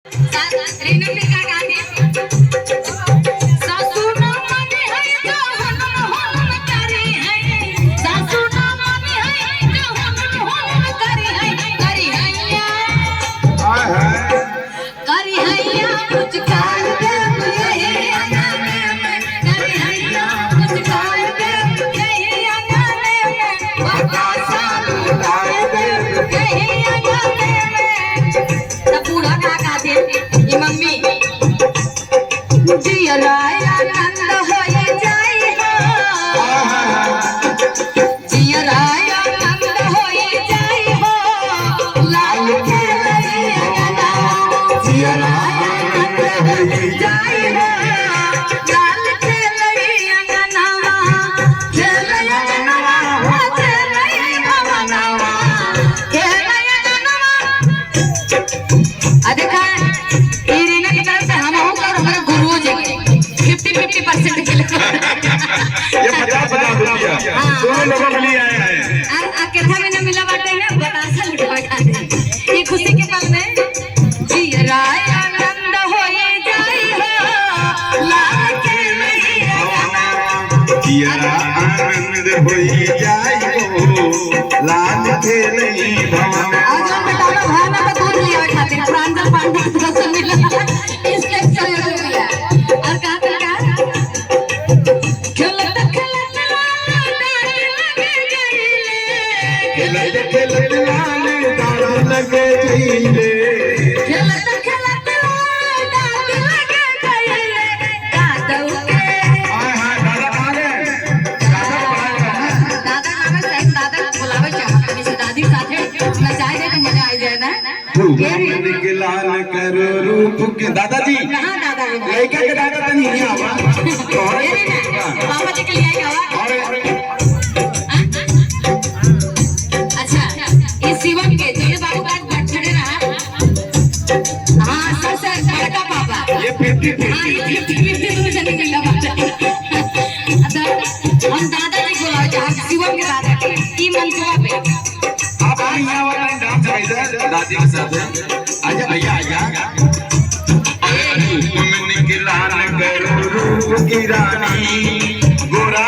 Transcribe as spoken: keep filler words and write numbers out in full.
सा-, रेणु के का गाते? सासू ना माने है तो हुनुन हुनुन करी है। सासू ना माने है तो हुनुन हुनुन करी है। करी हैया। हाय, हाय। करी हैया मुझका। करी हैया मुझका। बतासा लुटाए दे। त बूढ़ा का कहते, ये मम्मी, जियरा आनंद होई जाई हो। जियरा आनंद होई जाई हो। लाल खेलई अंगना। जियरा आनंद होई जाई हो। लाल खेलई अंगना। खेलई अंगना, खेलई भवनवा। खेलई अंगना। आ देखा, ई रीना की तरफ से हमहू का और हमारे गुरुओ जी के fifty fifty percent के लिए। ये पचास पचास रुपया हाँ। दोनों लोगों के लिए आया है। आ, आ केथा में ना मिला बाटे ना, बतासा उठा खाते। ये खुशी के पल में जियरा आनंद होई जाई हो, लाल के मैया। जियरा आनंद होई जाई हो, लाल खेलई भवन। आज हम बतावा भाई ना तो दूध लिया खातिर, प्रांजल पांडे से मिला। इसके सहयोग मिला। और का, का, का? खेलत, खेलत लाल डाल लगे गईले। खेलत, खेलत लाल डाल लगे गईले। खेलत, खेलत लाल डाल लगे गईले। दादू के। हाँ, हाँ, दादा कहाँ गए? दादा कहाँ गए? दादा कहाँ गए? सही, दादा बुलावे चाहत हनी से दादी साथे नचाए दे तो मजा आ जाए ना। तू के रे? मन के लाल करो रूप के। दादाजी, कहाँ दादा है? लड़का के दादा तनी हियाँ आवा। तोहरे ए रे ना, बाबा जी के लिए आवा। अरे, अच्छा, ये शिवम के, जौने बाबू का आज birthday रहा। हाँ, सबसे बड़का पापा। ये fifty fifty। हाँ, ये fifty fifty दोनों जने मिला बाटे। तो हम दादा जी बोलावे चाहब, शिवम के दादा के, ई मंचवा पे। आप यहाँ वाला dance कर इधर, दादी के साथ। आजा भैया, आजा। अरे रूप में निकलान करो रूप की रानी, गोरा